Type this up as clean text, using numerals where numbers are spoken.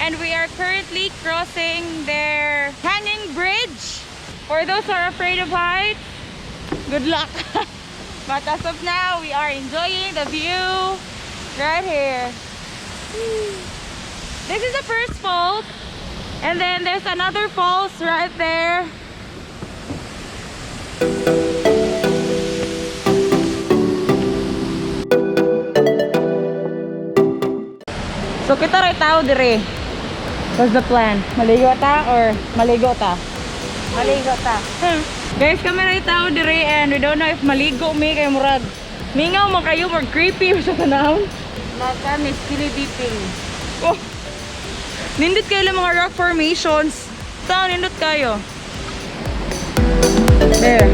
And we are currently crossing their hanging bridge. For those who are afraid of heights, good luck. But as of now, we are enjoying the view right here. This is the first falls. And then there's another falls right there. So kita ray tao dire. What's the plan? Maligo ta or maligo ta? Maligo ta. Guys, kami ray tao dire and we don't know if maligo mi kay murag mingaw man kayo, more creepy sa tanawon. Naka ni skinny dipping. Oh. Nindot kayo lang mga rock formations. Tao, nindot kayo. There.